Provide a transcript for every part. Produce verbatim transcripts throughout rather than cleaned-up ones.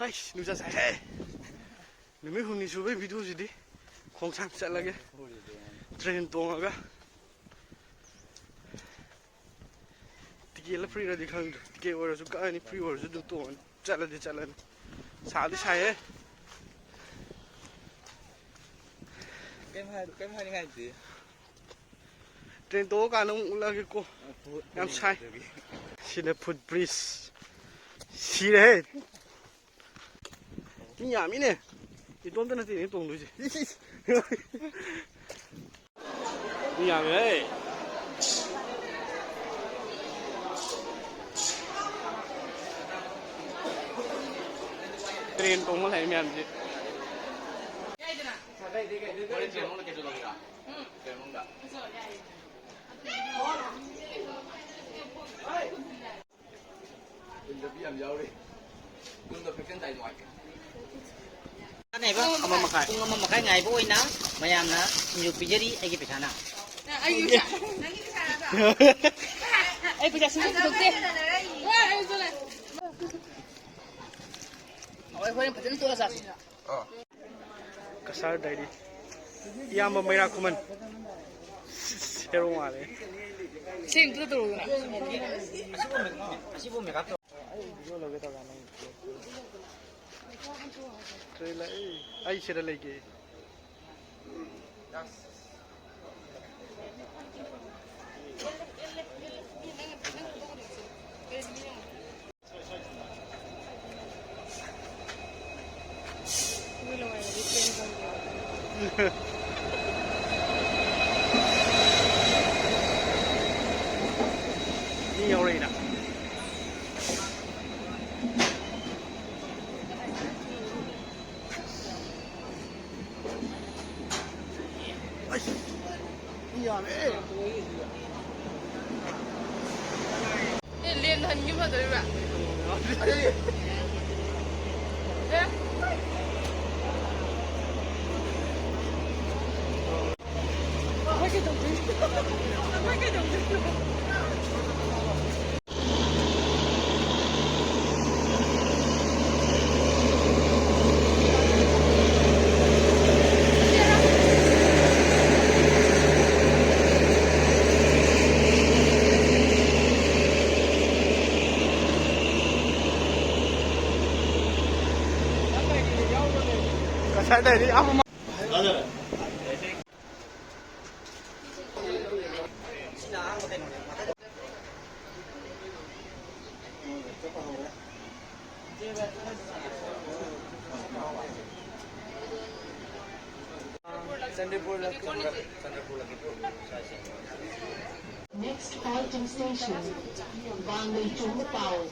ꯑꯩꯁ, ꯅꯨꯡꯁꯥ ꯁꯥꯏꯍꯦ꯫ ꯅꯨꯃꯤꯠ ꯍꯨꯝꯅꯤ ꯁꯨꯕꯩ ꯚꯤꯗꯤꯑꯣꯁꯤꯗꯤ ꯈꯣꯡꯁꯥꯡ ꯆꯠꯂꯒꯦ꯫ ꯇ꯭ꯔꯦꯟ ꯇꯣꯡꯉꯒ꯫ ꯇꯤꯀꯦꯠꯂ ꯐ꯭ꯔꯤꯔꯗꯤ ꯈꯪꯗ꯭ꯔꯦ꯫ ꯇꯤꯀꯦꯠ ꯑꯣꯏꯔꯁꯨ ꯀꯛꯑꯅꯤ, ꯐ꯭ꯔꯤ ꯑꯣꯏꯔꯁꯨ ꯑꯗꯨꯝ ꯇꯣꯡꯉꯅꯤ꯫ ꯆꯠꯂꯗꯤ ꯆꯠꯂꯅꯤ꯫ ꯁꯥꯗꯤ ꯁꯥꯏꯍꯦ꯫ ꯀꯩꯝ ꯍꯥꯏ-, ꯀꯩꯝ ꯍꯥꯏꯅꯤꯡꯉꯥꯏ ꯂꯩꯇꯦ꯫ ꯇ꯭ꯔꯦꯟ ꯇꯣꯡꯉꯀꯥꯟꯗ ꯑꯃꯨꯛ ꯎꯠꯂꯛꯑꯒꯦꯀꯣ꯫ ꯐꯨ-, ꯌꯥꯝ ꯁꯥꯏ꯫ ꯐꯨꯅꯤꯡꯉꯥꯏꯗꯨꯒꯤ꯫ ꯁꯤꯅ ꯐꯨꯠ ꯕ꯭ꯔꯤꯖ꯫ ꯁꯤꯔꯦꯍꯦ꯫ ꯃꯤ ꯌꯥꯝꯃꯤꯅꯦ꯫ ꯏꯇꯣꯝꯇ ꯅꯠꯇꯦꯅꯦ ꯇꯣꯡꯗꯣꯏꯁꯦ꯫ ꯃꯤ ꯌꯥꯝꯃꯦꯍꯦ꯫ ꯇ꯭ꯔꯦꯟ ꯇꯣꯡꯕ ꯂꯥꯛꯏ ꯃꯌꯥꯝꯁꯦ꯫ ꯌꯨꯝꯗ ꯌꯥꯝ ꯌꯥꯎꯔꯤ꯫ ꯌꯨꯝꯗ ꯐꯦꯁꯟ ꯇꯥꯏ ꯅꯨꯡꯉꯥꯏꯇꯦ꯫ ꯀꯥꯟꯅꯩꯕ꯫ ꯑꯃ ꯃꯈꯥꯏ꯫ ꯄꯨꯡ ꯑꯃ ꯃꯈꯥꯏ ꯉꯥꯏꯕ ꯑꯣꯏꯅ ꯃꯌꯥꯝꯅ ꯁꯤꯡꯖꯨ ꯄꯤꯖꯔꯤ, ꯑꯩꯒꯤ ꯄꯩꯁꯥꯅ꯫ ꯑꯩꯒꯤ ꯄꯩꯁꯥ, ꯅꯪꯒꯤ ꯄꯩꯁꯥ ꯅꯠꯇ꯭ꯔꯣ? ꯑꯩ ꯄꯩꯁꯥ ꯁꯨꯡꯄꯨ ꯄꯨꯊꯣꯛꯇꯦ꯫ ꯋꯥ, ꯑꯩ ꯆꯠꯂꯦ꯫ ꯍꯣꯏ, ꯍꯣꯔꯦꯟ ꯐꯖꯅ ꯇꯣꯠꯂ ꯆꯥꯁꯤ꯫ ꯀꯁꯥꯔ ꯗꯥꯏꯔꯤ꯫ ꯏꯌꯥꯝꯕ ꯃꯩꯔꯥ ꯈꯨꯃꯟ꯫ ꯍꯦꯔꯣ ꯃꯥꯜꯂꯦ꯫ ꯁꯤ ꯑꯝꯇ ꯇꯧꯔꯛꯎꯗꯅ꯫ ꯑꯩ ꯚꯤꯗꯤꯑꯣ ꯂꯧꯒꯦ ꯇꯧꯔꯒ ꯅꯪ ꯇ꯭ꯔꯦꯟ ꯂꯥꯛꯑꯦ꯫ ꯑꯩ ꯁꯤꯗ ꯂꯩꯒꯦ꯫ ꯃꯤ ꯌꯥꯎꯔꯛꯏꯅ꯫ ꯑꯩꯁ, ꯃꯤ ꯌꯥꯝꯃꯦ꯫ ꯑꯦ, ꯂꯦꯟ ꯍꯟꯒꯤ ꯐꯗꯣꯔꯤꯕ꯭ꯔꯥ? ꯑꯦ? ꯑꯩꯈꯣꯏ ꯀꯩꯗꯧꯗꯣꯏꯅꯣ? ꯑꯩꯈꯣꯏ ꯀꯩꯗꯧꯗꯣꯏꯅꯣ? ꯀꯗꯥꯏꯗꯒꯤ ꯑꯃ Next halting station, Bangladesh Pao.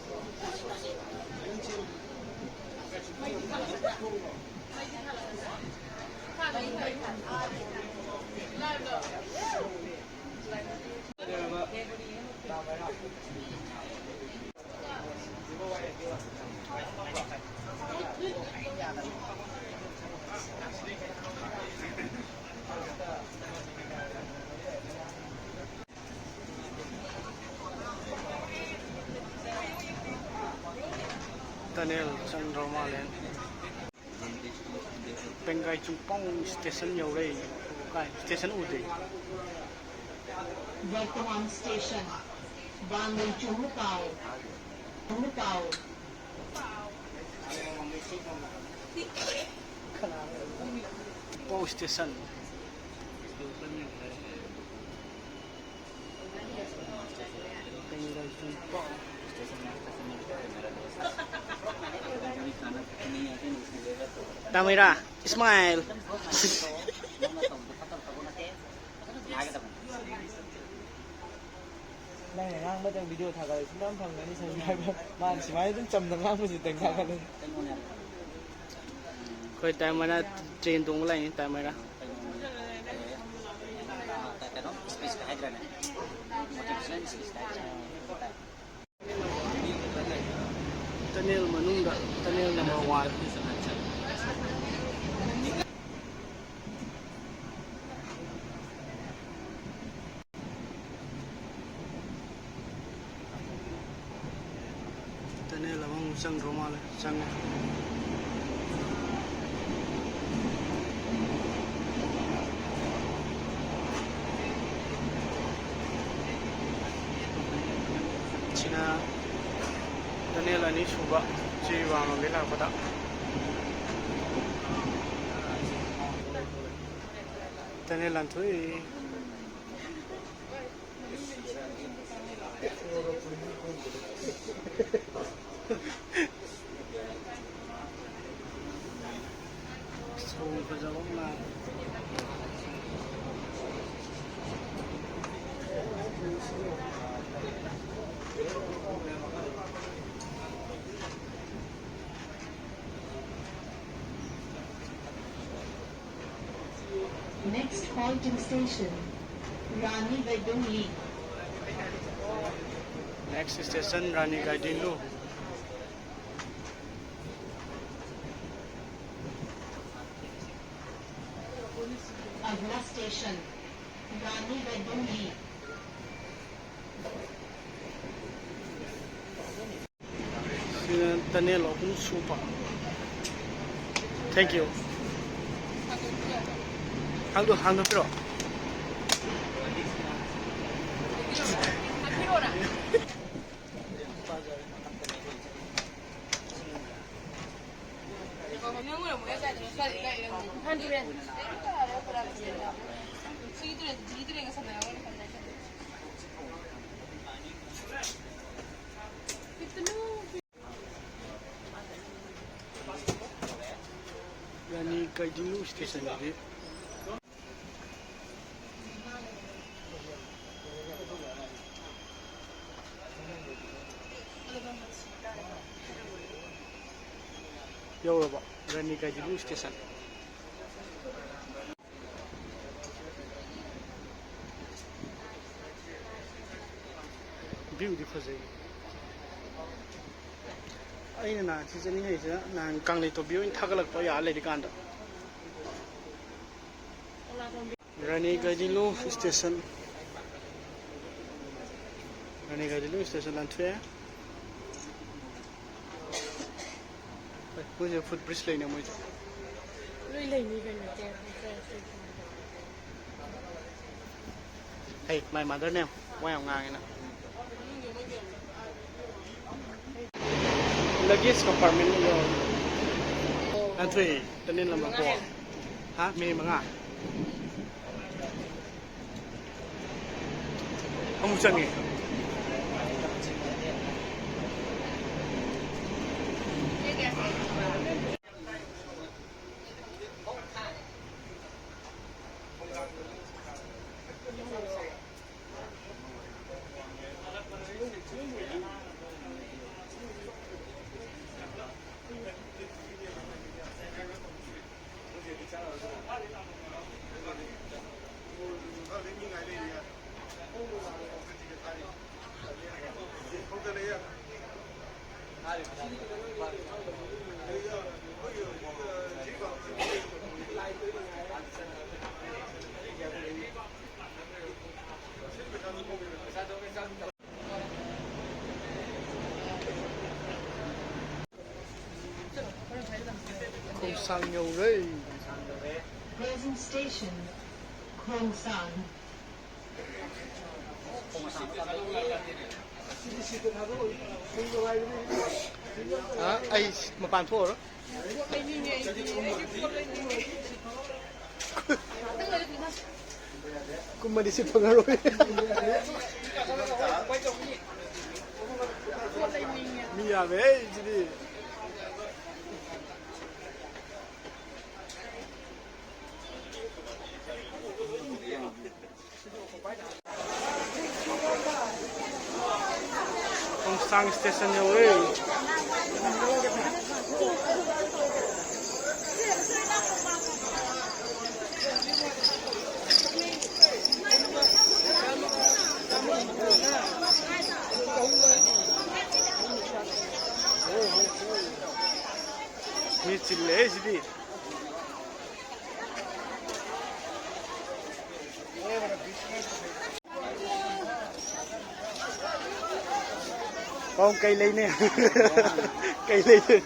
Tunnel ꯆꯪꯗ꯭ꯔꯣ ꯃꯥꯜꯂꯦ꯫ ꯄꯦꯡꯒꯥꯏ ꯆꯨꯡꯄꯥꯎ station ꯌꯧꯔꯦ꯫ ꯀꯥꯏ station ꯎꯗꯦ꯫ ꯕꯔꯇꯃꯥꯟ station, ꯕꯥꯡꯂꯩ ꯆꯨꯡꯄꯥꯎ꯫ ꯆꯨꯡꯄꯥꯎ꯫ ꯄꯥꯎ station꯫ ꯇꯥꯃꯩꯔꯥ, smile꯫ ꯅꯪꯅ ꯉꯥꯡꯕꯗ video ꯊꯥꯒꯠꯂꯁꯨ ꯃꯌꯥꯝ ꯐꯪꯒꯅꯤ subscriber꯫ ꯃꯥꯅ ꯁꯨꯃꯥꯏꯅ ꯑꯗꯨꯝ ꯆꯝꯅ ꯉꯥꯡꯕꯁꯤꯗꯪ ꯊꯥꯒꯠꯂꯅꯤ꯫ ꯑꯩꯈꯣꯏ ꯇꯥꯃꯩꯔꯥ train ꯇꯣꯡꯕ ꯂꯥꯛꯏꯅꯤ, ꯇꯥꯃꯩꯔꯥ꯫ Tunnel ꯃꯅꯨꯡꯗ tunnel number one꯫ Tunnel ꯑꯃꯃꯨꯛ ꯆꯪꯈ꯭ꯔ ꯃꯥꯜꯂꯦ꯫ ꯆꯪꯉꯦ꯫ ꯁꯤꯅ tunnel ꯑꯅꯤꯁꯨꯕ ꯖꯤꯔꯤꯕꯥꯝ ꯂꯣꯝꯗꯒꯤ ꯂꯥꯛꯄꯗ꯫ ꯇꯅꯦꯜ ꯂꯥꯟꯊꯣꯛꯏ꯫ ꯁꯣꯔ ꯐꯖꯕ ꯑꯃ ꯂꯥꯛꯑꯦ꯫ Next halting station, Rani Gaidinliu. Next station, Rani Gaidinliu. Agla station, Rani Gaidinliu. ꯁꯤꯅ ꯇꯅꯦꯜ ꯑꯍꯨꯝ ꯁꯨꯕ꯫ Thank you꯫ ꯍꯥꯡꯗꯣꯛ-, ꯍꯥꯡꯗꯣꯛꯄꯤꯔꯣ꯫ ꯔꯥꯅꯤ ꯒꯥꯏꯗꯤꯟꯂꯨ ꯁ꯭ꯇꯦꯁꯟꯗꯗꯤ ꯌꯧꯔꯕ ꯔꯥꯅꯤ ꯒꯥꯏꯗꯤꯟꯂꯨ ꯁ꯭ꯇꯦꯁꯟ꯫ ꯚ꯭ꯌꯨꯗꯤ ꯐꯖꯩ꯫ ꯑꯩꯅ ꯅꯍꯥꯟ ꯁꯤ ꯆꯠꯅꯤꯡꯉꯛꯏꯁꯤꯅ ꯅꯍꯥꯟ ꯀꯪꯂꯩꯇꯣꯕꯤ ꯑꯣꯏꯅ ꯊꯥꯒꯠꯂꯛꯄ ꯌꯥꯔ ꯂꯩꯔꯤꯀꯥꯟꯗ꯫ ꯔꯥꯅꯤ ꯒꯥꯏꯗꯤꯟꯂꯨ ꯁ꯭ꯇꯦꯁꯟ꯫ ꯔꯥꯅꯤ ꯒꯥꯏꯗꯤꯟꯂꯨ ꯁ꯭ꯇꯦꯁꯟ ꯂꯥꯟꯊꯣꯛꯑꯦ꯫ ꯑꯦ, ꯃꯣꯏꯁꯦ ꯐꯨꯠ ꯕ꯭ꯔꯤꯖ ꯂꯩꯅꯦ ꯃꯣꯏꯁꯦ꯫ ꯂꯣꯏ ꯂꯩꯅꯤ ꯀꯩꯅꯣ, ꯇꯦ-, ꯇꯦ-, ꯇꯦ-, Hey, my mother name. ꯋꯥ ꯌꯥꯝ ꯉꯥꯡꯉꯦ ꯅꯪ꯫ Luggage compartment ꯌꯧꯔꯦ꯫ ꯂꯥꯟꯊꯣꯛꯑꯦ, ꯇꯅꯦꯜ ꯂꯝꯕꯥ ꯀꯣ꯫ ꯍꯥ? ꯃꯤꯅꯤꯠ ꯃꯉꯥ꯫ ꯑꯃꯨꯛ ꯆꯪꯉꯦ꯫ ꯈꯣꯡꯁꯥꯡ ꯌꯧꯔꯦ꯫ Present station, ꯈꯣꯡꯁꯥꯡ꯫ ꯑ, ꯑꯩ ꯃꯄꯥꯟ ꯊꯣꯛꯑꯔꯣꯏ꯫ ꯀꯨꯝꯃꯗꯤ ꯁꯤ ꯐꯪꯉꯔꯣꯏ꯫ ꯃꯤ ꯌꯥꯝꯃꯦ ꯁꯤꯗꯤ꯫ ꯈꯣꯡꯁꯥꯡ ꯁ꯭ꯇꯦꯁꯟ ꯌꯧꯔꯦ꯫ ꯃꯤ ꯆꯤꯜꯂꯦꯍꯦ ꯁꯤꯗꯤ꯫ ꯄꯥꯎ ꯀꯩ ꯂꯩꯅꯦ? ꯀꯩ ꯂꯩꯅꯦ?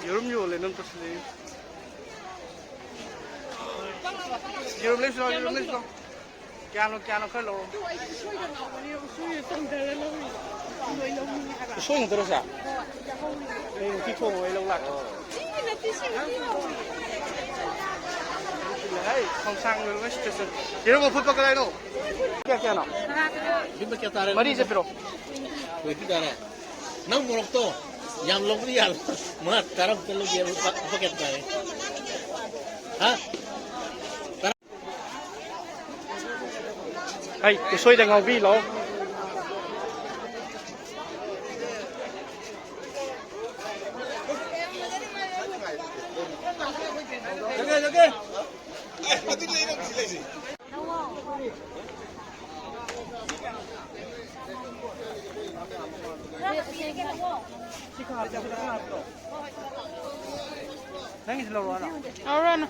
ꯌꯦꯔꯨꯝ ꯌꯣꯜꯂꯦ ꯅꯪ ꯇꯧꯁꯤꯜꯂꯛꯏ꯫ ꯌꯦꯔꯨꯝ ꯂꯩꯁꯤ ꯂꯥꯎ, ꯌꯦꯔꯨꯝ ꯂꯩꯁꯤ ꯂꯥꯎ꯫ ꯀꯌꯥꯅꯣ, ꯀꯌꯥꯅꯣ ꯈꯔ ꯂꯧꯔꯣ꯫ ꯑꯗꯨ ꯑꯩꯗꯤ ꯎꯁꯣꯏꯗ ꯉꯥꯎꯕꯅꯦ, ꯎꯁꯣꯏꯗ ꯆꯣꯡꯊꯔ ꯂꯧꯔꯤꯕ꯫ ꯎꯁꯣꯏ ꯂꯧꯅꯤꯡꯉꯦ ꯍꯥꯏꯕ꯫ ꯎꯁꯣꯏ ꯉꯥꯛꯇꯔꯣ ꯁꯦ? ꯍꯣꯏ, ꯌꯥꯍꯧꯔꯤ꯫ ꯑꯩ ꯎꯇꯤ ꯊꯣꯡꯉꯣ, ꯑꯩ ꯂꯧ ꯂꯥꯛꯀꯦ꯫ ꯆꯤꯡꯒꯤ ꯅꯠꯇꯦ, ꯁꯤ ꯎꯇꯤ ꯍꯧꯔꯤ꯫ ꯑꯩ ꯈꯣꯡꯁꯥꯡ ꯔꯦꯜꯋꯦ ꯁ꯭ꯇꯦꯁꯟ꯫ ꯌꯦꯔꯨꯝ ꯑꯐꯨꯠꯄ ꯀꯗꯥꯏꯅꯣ? ꯀꯌꯥ ꯀꯌꯥꯅꯣ? ꯂꯨꯄꯥ ꯀꯌꯥ ꯇꯥꯔꯦ? ꯃꯔꯤꯁꯦ ꯄꯤꯔꯛꯑꯣ꯫ ꯇ꯭ꯋꯦꯟꯇꯤ ꯇꯥꯔꯦ꯫ ꯅꯪ ꯃꯣꯔꯣꯛꯇꯣ ꯌꯥꯝ ꯂꯧꯕꯗꯤ ꯌꯥꯜꯂꯣ꯫ ꯃꯉꯥ ꯇꯔꯥꯃꯨꯛꯇ ꯂꯧꯒꯦ꯫ ꯂꯨꯄꯥ, ꯂꯨꯄꯥ ꯀꯌꯥ ꯇꯥꯔꯦ? ꯍꯥ? ꯍꯩ, ꯎꯁꯣꯏꯗ ꯉꯥꯎꯕꯤ ꯂꯥꯛꯑꯣ꯫ ꯖꯒꯦ, ꯖꯒꯦ꯫ ꯅꯪꯒꯤꯁꯨ ꯂꯧꯔꯣ ꯍꯥꯏꯔꯣ? ꯂꯧꯔꯣꯅꯨ꯫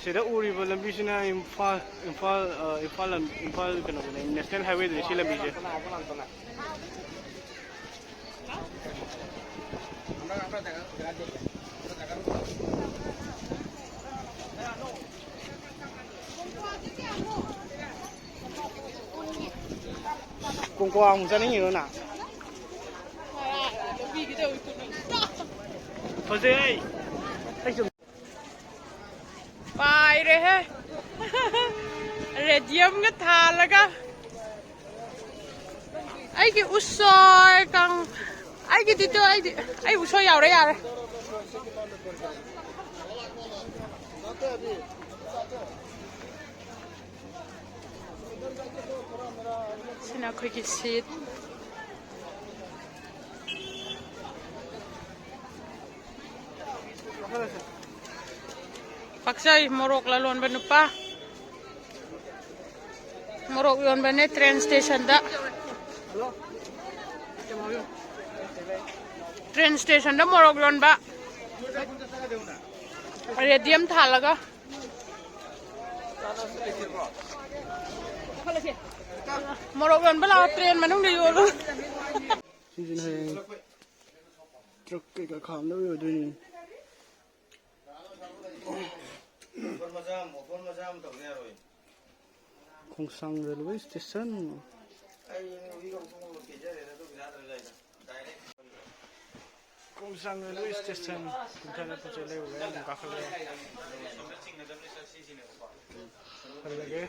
ꯁꯤꯗ ꯎꯔꯤꯕ ꯂꯝꯕꯤꯁꯤꯅ ꯏꯝꯐꯥꯜ, ꯏꯝꯐꯥꯜ, ꯑ, ꯏꯝꯐꯥꯜ ꯂꯝ-, ꯏꯝꯐꯥꯜ ꯀꯩꯅꯣꯗꯨꯅꯦ, ꯅꯦꯁꯅꯦꯜ ꯍꯥꯏꯋꯦꯗꯨꯅꯦ ꯁꯤ ꯂꯝꯕꯤꯁꯦ꯫ ꯀꯣꯡꯀ꯭ꯋꯥ ꯑꯃꯨꯛ ꯆꯠꯅꯤꯡꯉꯤꯔꯣ ꯅꯪ? ꯐꯖꯩ꯫ ꯄꯥꯏꯔꯦꯍꯦ꯫ ꯔꯦꯗꯤꯌꯝꯒ ꯊꯥꯜꯂꯒ꯫ ꯑꯩꯒꯤ ꯎꯁꯣꯏ ꯀꯥꯡ-, ꯑꯩꯒꯤꯗꯤ ꯇꯨ, ꯑꯩꯗꯤ, ꯑꯩ ꯎꯁꯣꯏ ꯌꯥꯎꯔꯦ, ꯌꯥꯔꯦ꯫ ꯁꯤꯅ ꯑꯩꯈꯣꯏꯒꯤ ꯁꯤꯠ꯫ ꯄꯥꯛꯆꯩ, ꯃꯣꯔꯣꯛ ꯂꯂꯣꯟꯕ ꯅꯨꯄꯥ꯫ ꯃꯣꯔꯣꯛ ꯌꯣꯟꯕꯅꯦ ꯇ꯭ꯔꯦꯟ ꯁ꯭ꯇꯦꯁꯟꯗ꯫ ꯇ꯭ꯔꯦꯟ ꯁ꯭ꯇꯦꯁꯟꯗ ꯃꯣꯔꯣꯛ ꯌꯣꯟꯕ꯫ ꯔꯦꯗꯤꯌꯝ ꯊꯥꯜꯂꯒ꯫ ꯃꯣꯔꯣꯛ ꯌꯣꯟꯕ ꯂꯥꯛꯑꯣ, ꯇ꯭ꯔꯦꯟ ꯃꯅꯨꯡꯗ ꯌꯣꯜꯂꯨ꯫ ꯁꯤꯁꯤꯅ ꯍꯌꯦꯡ ꯇ꯭ꯔꯛ ꯀꯩꯀꯥ ꯈꯥꯝꯅꯕ ꯑꯣꯏꯗꯣꯏꯅꯤ꯫ Khongsang railway station. Khongsang railway station. ꯀꯨꯝꯊꯔꯦ, ꯄꯣꯠ ꯆꯩ ꯂꯩꯔꯨꯔꯦ, ꯑꯗꯨꯝ ꯀꯥꯈꯠꯂꯦ꯫ ꯍꯜꯂꯒꯦ꯫